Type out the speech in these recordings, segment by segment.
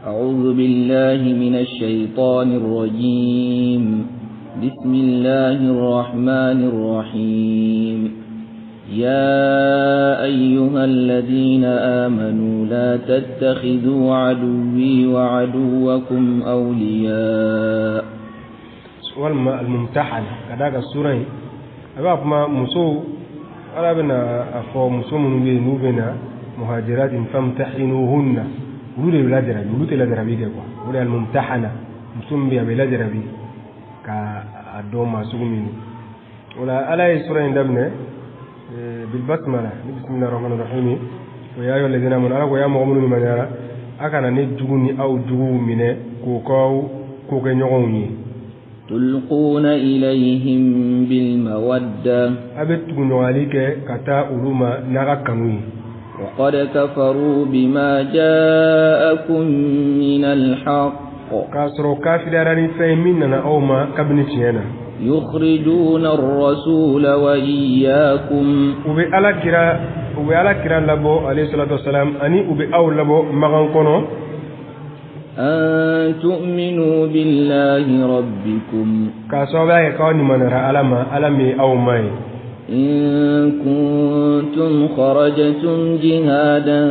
أعوذ بالله من الشيطان الرجيم بسم الله الرحمن الرحيم يا أيها الذين آمنوا لا تتخذوا عدوي وعدوكم أولياء. Walima الممتحنة ka d'a kan sura in a b'a kuma musow, Ala bɛna a fɔ muso minnu bɛ yen n'u bɛ na مهاجرات فامتحنوهن, olu de bɛ lajarabi, olu tɛ lajarabi kɛ quoi. O de ye الممتحنة, muso min bɛ yen a bɛ lajarabi ka a dɔn maa sugu min don. O la Ala ye sura in daminɛ بالبسملة ni بسم الله الرحمن الرحيم o يا أيها الذين آمنوا. Ala ko ya mɔgɔ minnu limaniyara, a kana ne jugu ni aw juguw minɛ k'o k'aw kokɛɲɔgɔnw ye. تلقون إليهم بالمودة. A bɛ tuguɲɔgɔnyali kɛ ka taa olu ma n'a ka kanu ye. وقد كفروا بما جاءكم من الحق. K'a sɔrɔ kafiriyara ni fɛn ye min nana aw ma kabini tiɲɛ na. يخرجون الرسول وإياكم. U bɛ Ala kira labɔ عليه الصلاة والسلام, ani u bɛ aw labɔ magan kɔnɔ. أن تؤمنوا بالله ربكم. K'a sababuya kɛ k'aw limaniyara Ala ma, Ala min ye aw ma ye. إن كنتم خرجتم جهادا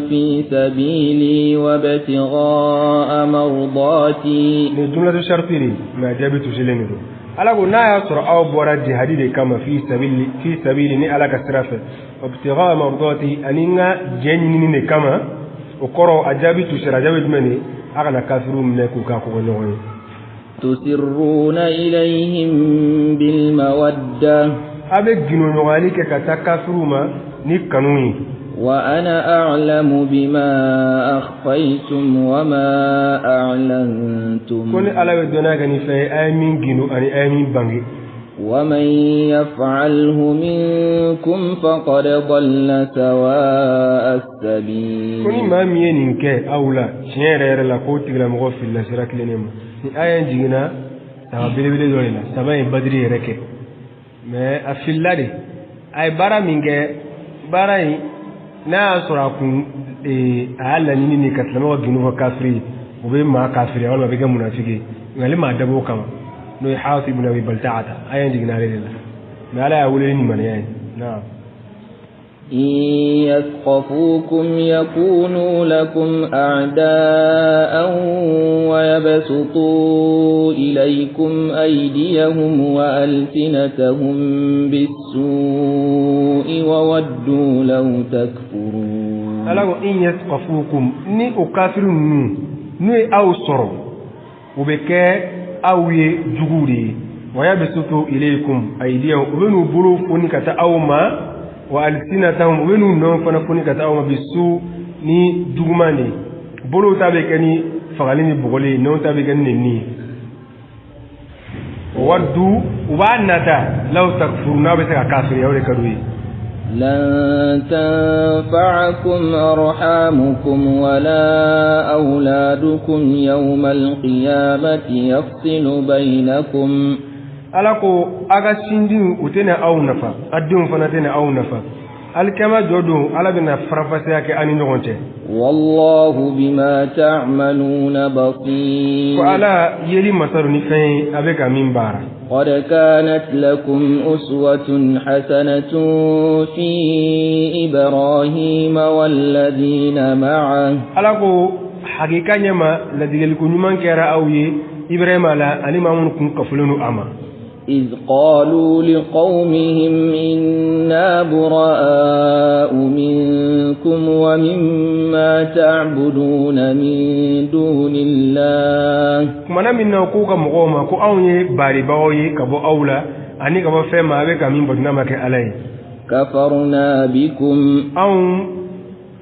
في سبيلي وابتغاء مرضاتي. Nin جملة شرطية de, mais a jaabi tusilen de don. Ala ko n'a y'a sɔrɔ aw bɔra jihadi de kama في سبيلي في سبيلي, ni Ala ka sira fɛ, وابتغاء مرضاتي, ani n ka jɛ ɲinini de kama, o kɔrɔ a jaabi tusira. A jaabi jumɛn de? A kana kafiriw minɛ k'u k'a kɔkɔ ɲɔgɔn ye. تسرون إليهم بالمودة. A bɛ gindo ɲɔgɔnyali kɛ ka taa kafiriw ma ni kanu ye. وأنا أعلم بما أخفيتم وما أعلنتم. Ko ni Ala bɛ dɔnniya kɛ ni fɛn ye, a ye min gindo ani a ye min bange. ومن يفعله منكم فقد ضل سواء السبيل. Ko ni maa min ye nin kɛ aw la, tiɲɛ yɛrɛ yɛrɛ la, k'o tigilamɔgɔ filila sira tilennen ma. Ni aya in jiginna saba belebele dɔ de la, saba ye Badiri yɛrɛ kɛ, mais a filila de. A ye baara min kɛ, baara in n'a y'a sɔrɔ a kun a y'a laɲini de ka silamɛw ka gindo fɔ kafiri ye, o bɛ maa kafiri walima a bɛ kɛ munafiki ye, nka ale m'a dabɔ o kama, n'o ye Hatib ibn Abi Baltaata. Aya in jiginna ale de la, mais Ala y'a wele ni limaniya ye, naam. إن يثقفوكم يكونوا لكم أعداء ويبسطوا إليكم أيديهم وألسنتهم بالسوء وودوا لو تكفرون. Ala ko إن يثقفوكم, ni o kafiri ninnu n'u ye aw sɔrɔ, u bɛ kɛ aw ye juguw de ye. ويبسطوا إليكم أيديهم, u bɛ n'u bolo foni ka taa aw ma, وألسنتهم, u bɛ n'u nɔn fana foni ka taa aw ma, بالسوء, ni juguman de ye. Bolow ta bɛ kɛ ni fagali ni bugɔli ye, nɔn ta bɛ kɛ ni nenni ye. ودوا, u b'a nata, لو تكفرون, n'aw bɛ se ka kafiriya, o de ka d'u ye. لن تنفعكم أرحامكم ولا أولادكم يوم القيامة يفصل بينكم. Ala ko a ka sinjiw u tɛna aw nafa, a denw fana tɛna aw nafa. Alikiyama jɔ don, Ala bɛna farafasiya kɛ an ni ɲɔgɔn cɛ. والله بما تعملون بصير. Ko Ala yeli masa don ni fɛn ye a bɛ ka min baara. قد كانت لكم أسوة حسنة في إبراهيم والذين معه. Ala ko hakika ɲɛma ladigeliko ɲuman kɛra aw ye Ibrahima la ani maa minnu kun kafolen don a ma. إذ قالوا لقومهم إنا براء منكم ومما تعبدون من دون الله. Kumana min na k'u ka mɔgɔw ma ko anw ye baribagaw ye ka bɔ aw la ani ka bɔ fɛn ma a bɛ ka min bato n'a ma kɛ Ala ye. كفرنا بكم. Anw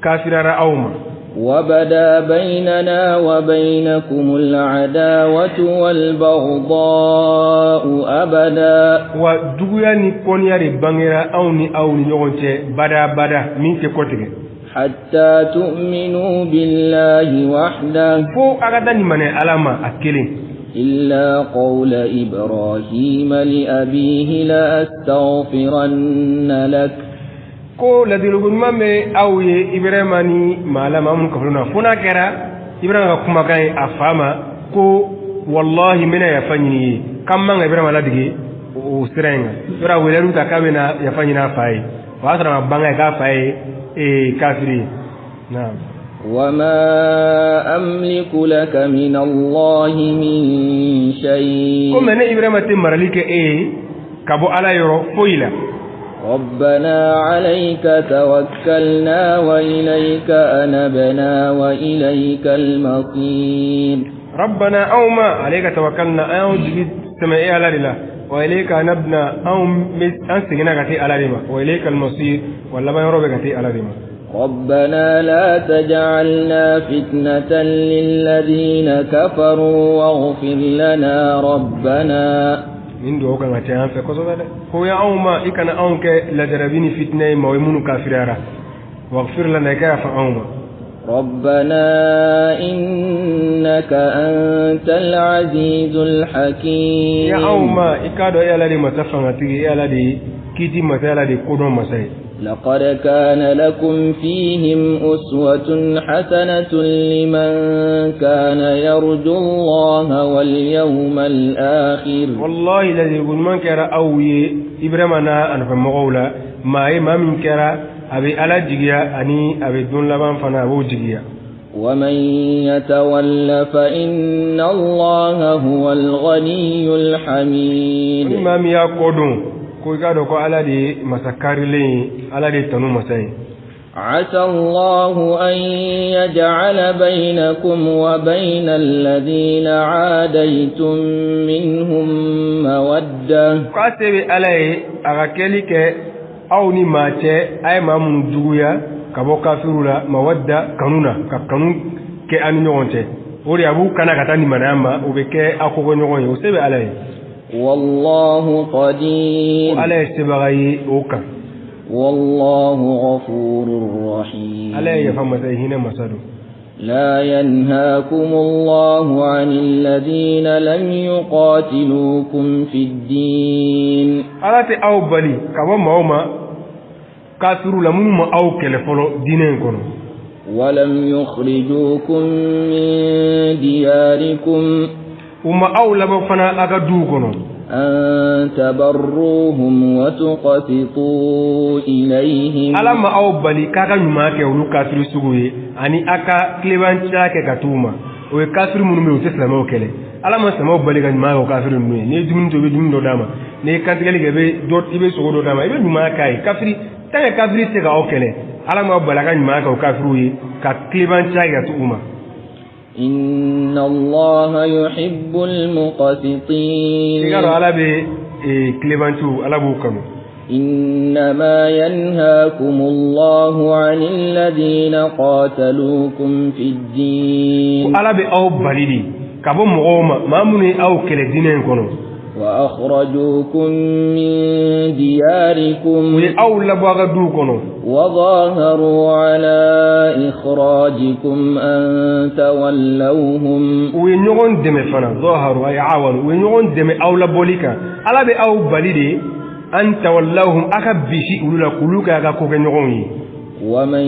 kafirara aw ma. وبدا بيننا وبينكم العداوة والبغضاء أبدا. Wa juguya ni kɔniya de bangera anw ni aw ni ɲɔgɔn cɛ bada bada min tɛ kɔtigɛ. حتى تؤمنوا بالله وحده. Fo a ka da nin Ala ma a kelen. إلا قول إبراهيم لأبيه لأستغفرن لك. Ko ladiliko ɲuman bɛ aw ye Ibrahima ni maa la maa minnu kafolo na, fo n'a kɛra Ibrahima ka kumakan ye a fa ma ko wallahi n bɛna yafa ɲini i ye, k'an man ka Ibrahima ladege o sira in kan. Yɔrɔ a wele ta k'a bɛna yafa ɲini a fa ye, o y'a sɔrɔ a ma bange k'a fa ye kafiri ye. Naam. وما أملك لك من الله من شيء. Ko mɛ ne Ibrahima tɛ marali kɛ e ye ka bɔ Ala yɔrɔ foyi la. ربنا عليك توكلنا وإليك أنبنا وإليك المصير. ربنا anw ma عليك توكلنا, an y'anw jigi sɛmɛ e Ala de la, وإليك أنبنا, anw an seginna ka taa Ala de ma, وإليك المصير, wa laban yɔrɔ bɛ ka taa Ala de ma. ربنا لا تجعلنا فتنة للذين كفروا واغفر لنا ربنا. Nin dugawu kan ka caya an fɛ kosɛbɛ dɛ. Ko ya anw ma, i kana anw kɛ lajarabi ni fitinɛ ye maa ye minnu kafiriyara, واغفر لنا, i ka yafa anw ma. ربنا إنك أنت العزيز الحكيم. Ya anw ma, i k'a dɔn e Ala de masa fangatigi, e Ala de ye kiiti masa, e Ala de ye kodɔn masa ye. لقد كان لكم فيهم أسوة حسنة لمن كان يرجو الله واليوم الآخر. Wallahi, ladiliko ɲuman kɛra aw ye Ibrahima n'a a nɔfɛmɔgɔw la, maa ye maa min kɛra a bɛ Ala jigiya ani a bɛ don laban fana, a b'o jigiya. ومن يتول فإن الله هو الغني Ni الحميد. maa min y'a kɔ don, ko i k'a dɔn ko Ala de ye masa karilen ye, Ala de ye tanu masa ye. عسى الله أن يجعل بينكم وبين الذين عاديتم منهم مودة. K'a se bɛ Ala ye a ka kɛli kɛ aw ni maa cɛ, a ye maa minnu juguya ka bɔ kafiru la, مودة, kanu na, ka kanu kɛ an ni ɲɔgɔn cɛ. O de a b'u kana ka taa limanaya ma, o bɛ kɛ aw kɔkɔ ɲɔgɔn ye. O se bɛ Ala ye. والله قدير. Ko Ala ye sebaga ye o kan. والله غفور رحيم. Ala ye yafa masa ye, hinɛ masa don. لا ينهاكم الله عن الذين لم يقاتلوكم في الدين. Ala tɛ aw bali ka bɔ maaw ma kafiru la minnu ma aw kɛlɛ fɔlɔ diinɛ in kɔnɔ. ولم يخرجوكم من دياركم. U ma aw labɔ fana a ka duw kɔnɔ. أن تبروهم وتقسطوا إليهم. Ala ma aw bali k'a ka ɲuman kɛ olu kafiri sugu ye ani a ka tilebanciya kɛ ka t'u ma. O ye kafiri minnu bɛ yen, u tɛ silamɛw kɛlɛ. Ala ma silamɛw bali ka ɲuman kɛ o kafiri ninnu ye. N'i ye dumuni to, i bɛ dumuni dɔ d'a ma. N'i ye kantigɛli kɛ, i bɛ sogo dɔ d'a ma, i bɛ ɲuman k'a ye. Kafiri, tant que kafiri tɛ se ka aw kɛlɛ, Ala ma bali a ka ɲuman kɛ o kafiriw ye ka tilebanciya kɛ ka t'u ma. إن الله يحب المقسطين. I ka dɔn Ala bɛ tilebanciw, Ala b'u kanu. إنما ينهاكم الله عن الذين قاتلوكم في الدين. Ko Ala bɛ aw bali de ka bɔ mɔgɔw ma, maa minnu ye aw kɛlɛ diinɛ in kɔnɔ. وأخرجوكم من دياركم. U ye aw labɔ a ka duw kɔnɔ. وظاهروا على إخراجكم أن تولوهم. U ye ɲɔgɔn dɛmɛ fana, ظاهروا أي عاونوا, u ye ɲɔgɔn dɛmɛ aw labɔli kan. Ala bɛ aw bali de أن تولوهم, a ka bisi olu la k'olu kɛ a ka kokɛɲɔgɔnw ye. ومن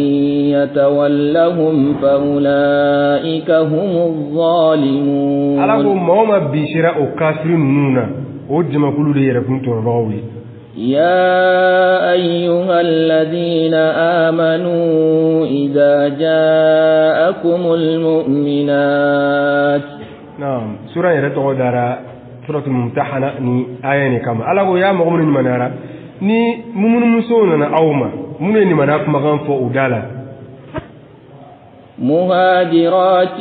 يتولهم فأولئك هم الظالمون. Ala ko maa o maa bisira o kafiri ninnu na, o jamakulu de yɛrɛkun tɔɔrɔbagaw ye. يا أيها الذين آمنوا إذا جاءكم المؤمنات. Naam, sura yɛrɛ tɔgɔ dara suratul mumtahana ni aya nin kama. Ala ko ya mɔgɔ minnu limaniyara, ni mumunimusow nana aw ma minnu ye limaniya kumakan fɔ u da la. مهاجرات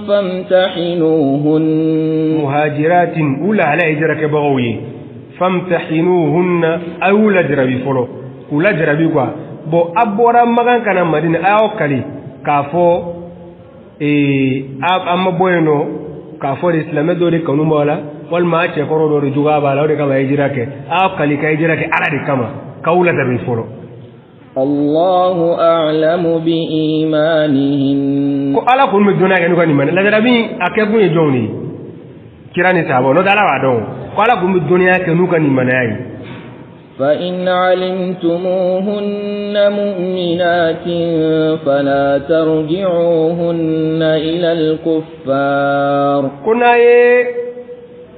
فامتحنوهن. مهاجرات, u lahala ye hijirakɛbagaw ye, فامتحنوهن, a y'u lajarabi fɔlɔ, k'u lajarabi quoi. Bon, a bɔra Makan ka na Madina, a y'aw kali k'a fɔ an ma bɔ yen nɔ k'a fɔ de silamɛ dɔ de kanu b'a la, walima a cɛkɔrɔ dɔ de juguya b'a la, o de kama hijira kɛ. A y'aw kali ka hijira kɛ Ala de kama, k'aw lajarabi fɔlɔ. الله أعلم بإيمانهن. Ko Ala kɔni bɛ dɔnniya kɛ n'u ka nin lajarabi a kɛ kun ye jɔnw de ye? Kira ni sahabaw n'o tɛ, Ala b'a dɔn ko Ala kun bɛ dɔnniya kɛ n'u ka nin ye. فإن علمتموهن مؤمنات فلا ترجعوهن إلى الكفار كنا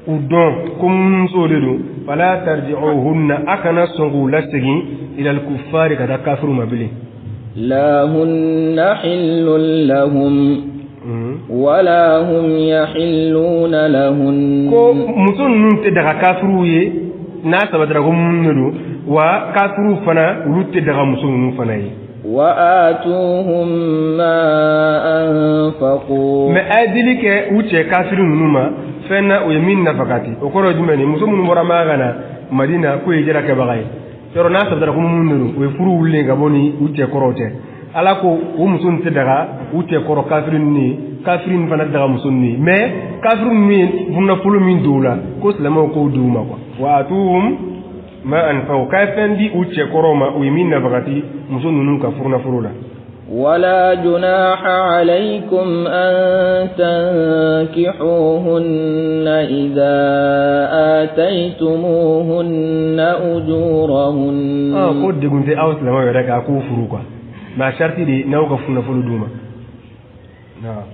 udon kum soledu fala tarji'uhunna akana songu lasigi ila al-kuffari kada kafiru mabili la hunna hillun lahum wala hum yahilluna lahun ko muso ninnu tɛ daga kafiru ye n'a sabatira ko mun de don wa kafiru fana olu tɛ daga muso ninnu fana ye wa atuhum ma anfaqu mais a ye dili kɛ u cɛ kafiru ninnu ma fɛn na o ye min nafakati o kɔrɔ ye jumɛn ye muso minnu bɔra Maka ka na Madina k'o ye hijira kɛbaga ye yɔrɔ n'a sabatira ko mun de don o ye furu wulilen ka bɔ ni u cɛ kɔrɔw cɛ ala ko o muso ninnu tɛ daga u cɛ kɔrɔ kafiri ninnu ye kafiri ninnu fana tɛ daga muso ninnu ye mais kafiri ninnu ye nafolo min don u la ko silamɛw k'o di u ma quoi wa atuhum ma anfaqu k'a ye fɛn di u cɛ kɔrɔw ma u ye min nafakati muso ninnu ka furunafolo la. ولا جناح عليكم أن تنكحوهن إذا آتيتموهن أجورهن. Ko degun tɛ aw silamɛw yɛrɛ kan k'u furu quoi mais a sariti de n'aw ka furunafolo d'u ma.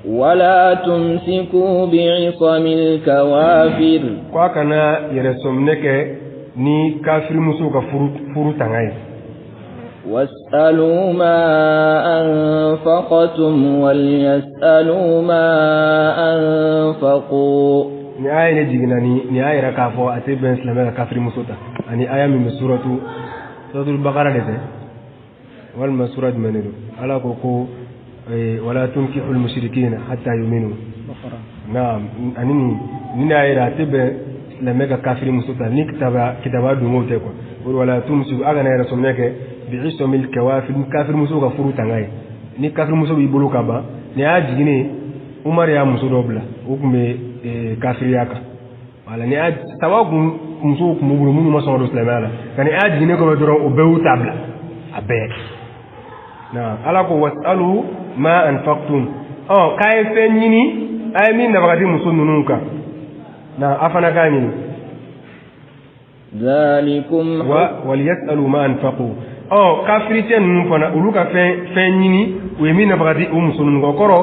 ولا تمسكوا بعصم الكوافر. Ko a kana yɛrɛsɔminɛ kɛ ni kafirimusow ka furu tanga ye. واسألوا ما أنفقتم وليسألوا ما أنفقوا. Ni aya ne jiginna ni y'a yira k'a fɔ a tɛ bɛn silamɛ ka kafirimuso ta ani aya min bɛ suratul Bakara de tɛ walima sura jumɛn de don ala ko ko wala tunkihul mushrikina hatta yu'minu. Naam, ani ni y'a yira a tɛ bɛn silamɛ ka kafirimuso ta ni kitaba dungo tɛ quoi wala tumsiku a kana yɛrɛ sɔminɛ kɛ bi'ismil kawafir kafir muso ka furu tanga ye ni kafir muso b'i bolo ka ban ni y'a jiginnen Umar y'a muso dɔ bila o tun bɛ kafiriya kan wala ni y'a saba kun musow tun b'u bolo minnu ma sɔn ka don silamɛya la nka ni y'a jiginnen kɔfɛ dɔrɔn o bɛɛ y'u ta bila a bɛɛ na ala ko wasalu ma anfaqtum k'a ye fɛn ɲini a ye min nafaga di muso ninnu kan na a fana k'a ɲini ذلكم wa waliyasalu ma anfaqu kafiricɛ ninnu fana olu ka fɛn ɲini u ye min nafaga di u muso ninnu kan kɔrɔ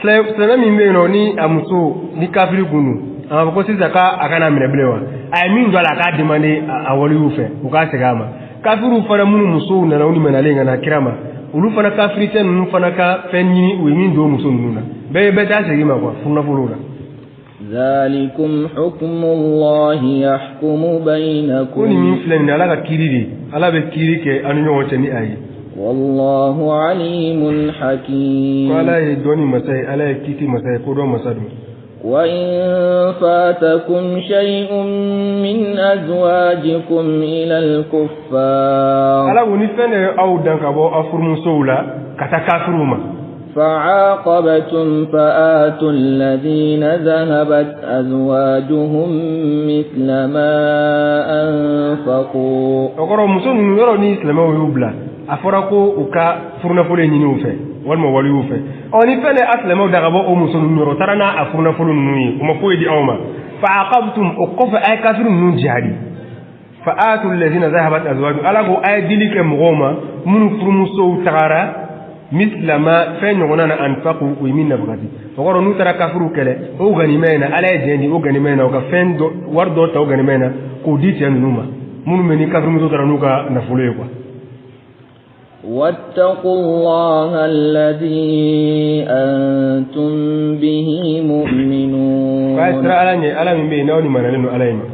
silamɛ min bɛ yen nɔ ni a muso ni kafiri kun don a b'a fɔ ko sisan k'a kana minɛ bilen wa a ye min don a la a k'a demande a waliw fɛ u k'a segin a ma kafiriw fana minnu musow nana u nimɛnalen ka na kira ma olu fana kafiricɛ ninnu fana ka fɛn ɲini u ye min don muso ninnu na bɛɛ t'a segin ma quoi furunafolo la. ذلكم حكم الله يحكم بينكم. Ko ni min filɛ nin ye ala ka kiiri de ala bɛ kiiri kɛ an ni ɲɔgɔn cɛ ni a ye. والله عليم حكيم. Ko ala ye dɔnni masa ye ala ye kiiti masa ye kodɔn masa don. وإن فاتكم شيء من أزواجكم إلى الكفار. Ala ko ni fɛn de ye aw dan ka bɔ aw furumusow la ka taa kafiriw ma. فعاقبتم فآتوا الذين ذهبت أزواجهم مثل ما أنفقوا. O kɔrɔ muso ninnu yɔrɔ ni silamɛw y'u bila a fɔra ko u ka furunafolo ɲini u fɛ walima waliw fɛ ni fɛn de a silamɛw da ka bɔ o muso ninnu yɔrɔ o taara n'a a furunafolo ninnu ye u ma foyi di anw ma fa'aqabtum o kɔfɛ a ye kafiri ninnu jihadi fa'atu alladhina dhahabat azwajuhum ala ko a ye dili kɛ mɔgɔw ma minnu furumusow tagara mislama fɛn ɲɔgɔnna na anfaqu u ye min nafakati o kɔrɔ n'u taara kafiriw kɛlɛ o ganimɛ in na ala ye jɛn di o ganimɛ in na u ka fɛn dɔ wari dɔ ta o ganimɛ in na k'o di cɛ ninnu ma minnu bɛ ni kafirimuso taara n'u ka nafolo ye quoi. واتقوا الله الذي أنتم به مؤمنون. K'a siran ala ɲɛ ala min bɛ yen n'aw limaniyalen don ala ye ma.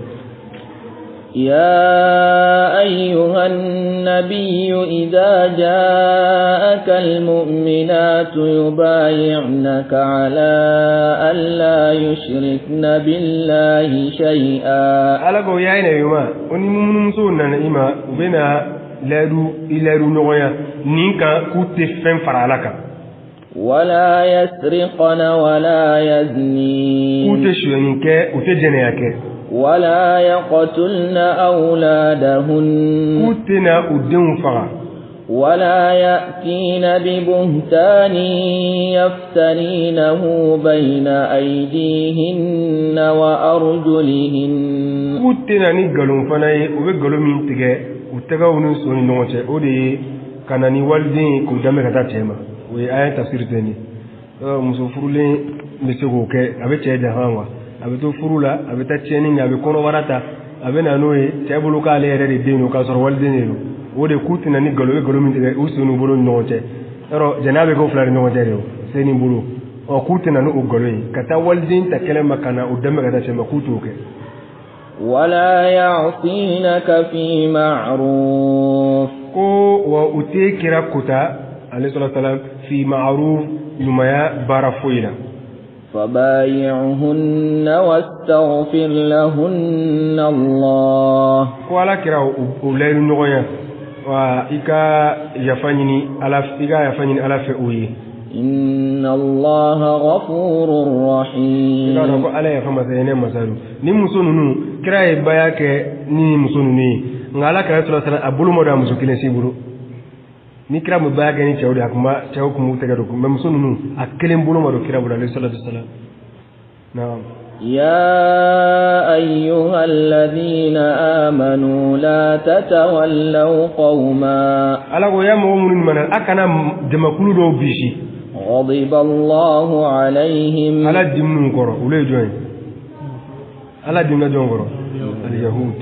يا أيها النبي إذا جاءك المؤمنات يبايعنك على ألا يشركن بالله شيئا. Ala ko yaa nabi ma o ni muso nana i ma u bɛna layidu i layidu ɲɔgɔnya nin kan k'u tɛ fɛn fara ala kan. ولا يسرقن ولا يزنين. K'u tɛ sonyɛni kɛ u tɛ jɛnɛya kɛ. ولا يقتلن أولادهن. K'u tɛna u denw faga. ولا يأتين ببهتان يفترينه بين أيديهن وأرجلهن. K'u tɛna ni nkalon fana ye u bɛ nkalon min tigɛ U tɛgɛw ni so ni ɲɔgɔn cɛ, o de ye ka na ni waliden ye k'o danbe ka taa cɛ ma. O ye aya tafsiri tɛ nin ye. Muso furulen bɛ se k'o kɛ, a bɛ cɛ janfa wa, a bɛ to furu la, a bɛ taa tiɲɛni kɛ, a bɛ kɔnɔbara ta, a bɛ na n'o ye cɛ bolo k'ale yɛrɛ de den don, k'a sɔrɔ waliden de don. O de k'u tɛna ni nkalon ye, nkalon min tigɛ u sen n'u bolo ni ɲɔgɔn cɛ. Yɔrɔ jɛnɛya bɛ k'o fila ni ɲɔgɔn cɛ de, o sen ni bolo. Ɔ, k'u tɛna n'o nkalon ye ka taa waliden ta kɛnɛ ma, ka na o dɛmɛ ka taa cɛ ma, k'u t'o kɛ. ولا يعصينك في معروف. Ko wa u tɛ kira kota, alayhi salatu wasalam, fi ma'ruf, ɲumanya baara foyi la. فبايعهن واستغفر لهن الله. Ko ala kira, o layidu ɲɔgɔnya wa, i ka yafa ɲini ala, i ka yafa ɲini ala fɛ o ye. إن الله غفور I k'a dɔn رحيم. ko ala yafa masa, hinɛ masa don. Ni muso ninnu, kira ye baya kɛ ni muso ninnu ye, nka ala kira sɔrɔ sara a bolo ma don a muso kelen si bolo. Ni kira bɛ baya kɛ ni cɛw de ye, a kun b'a cɛw kun b'u tɛgɛ don, mɛ muso ninnu, a kelen bolo ma don kira bolo, alayhi salatu wasalam. Naam. يا أيها الذين آمنوا لا تتولوا قوما Ala ko: ya mɔgɔ minnu mana, a kana jamakulu dɔw bisi غضب الله عليهم. Ala diminu kɔrɔ. Olu ye jɔn ye? Ala dimina jɔn kɔrɔ? Alyahud,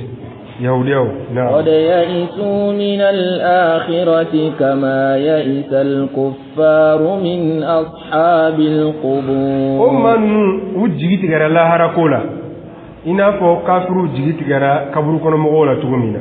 yahudiyaw. Naam. قد يئسوا من الآخرة كما يئس الكفار من أصحاب O القبور. maa ninnu, u jigi tigɛra lahara ko la, i n'a fɔ kafiriw jigi tigɛra kaburu kɔnɔ mɔgɔw la cogo min na.